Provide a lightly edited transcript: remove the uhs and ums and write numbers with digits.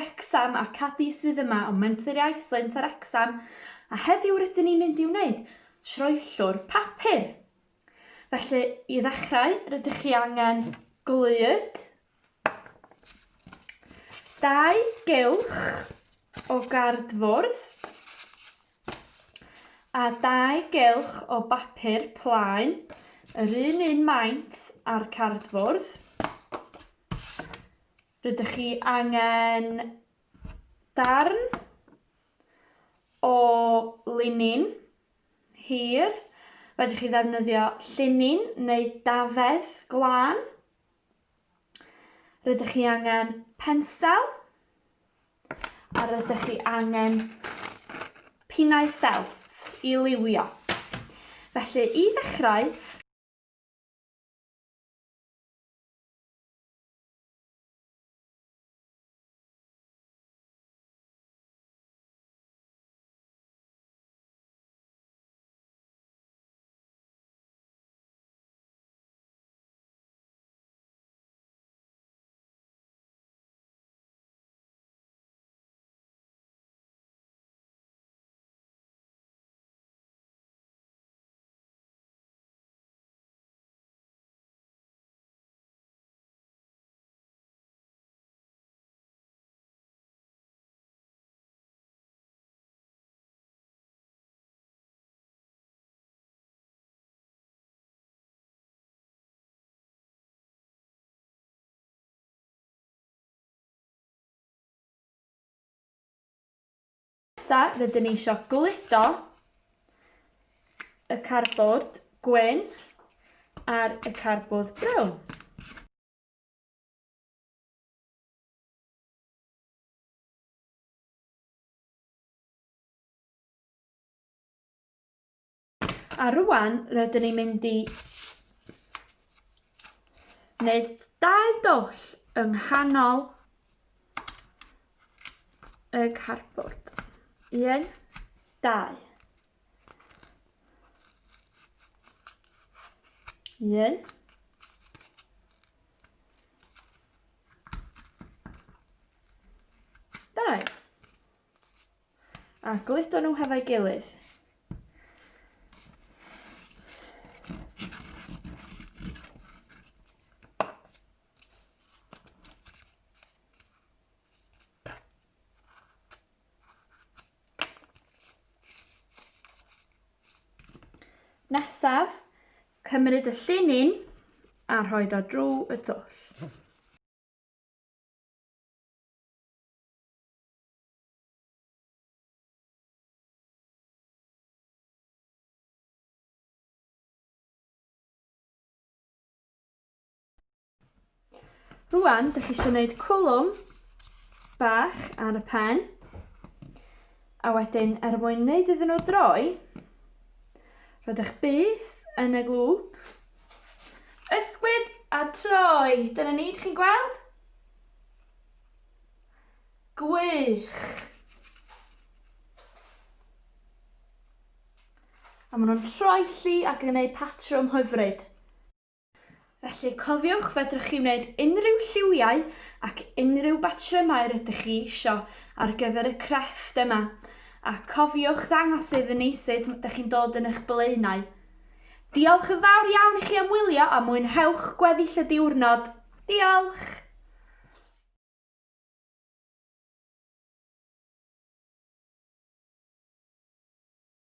Wrecsam a Cadi sydd yma o Menter Iaith Fflint a Wrecsam a heddiw rydyn ni'n mynd i wneud troellwr papur. Felly, i ddechrau, rydych chi angen glud, dau gylch o gardfwrdd a dau gylch o bapur plaen, yr un un maint â'r cardfwrdd. Rydych chi angen darn o linyn hir. Fedrwch chi ddefnyddio llinyn neu dafedd glân. Rydych chi angen pensel a rydych chi angen pinnau ffelt i liwio. Felly, i ddechrau, Nesa, rydyn ni eisiau gludo y cardboard gwyn ar y cardboard brown. A rwan, rydyn ni'n mynd i wneud dau dwll yng nghanol y cardboard. Un, dau. Un. Dau. A gludo nhw hefo'i gilydd. Nesaf, cymryd y llinyn a rhoi o drwy y twll. Rwan, dych chi eisiau gwneud cwlwm bach ar y pen. A wedyn, er mwyn wneud iddyn nhw droi, rhoi eich bys yn y glwb, ysgwyd a troi. Dyna ni, dych chi'n gweld? Gwych! A maen nhw'n troelli ac yn gwneud patrwm hyfryd. Felly cofiwch, fedrwch chi wneud unrhyw lliwiau ac unrhyw batrymau rydych chi isio ar gyfer y crefft yma. A cofiwch ddangos iddyn ni sut ydych chi'n dod yn eich blaenau. Diolch yn fawr iawn i chi am wylio a mwynhewch gweddill y diwrnod. Diolch!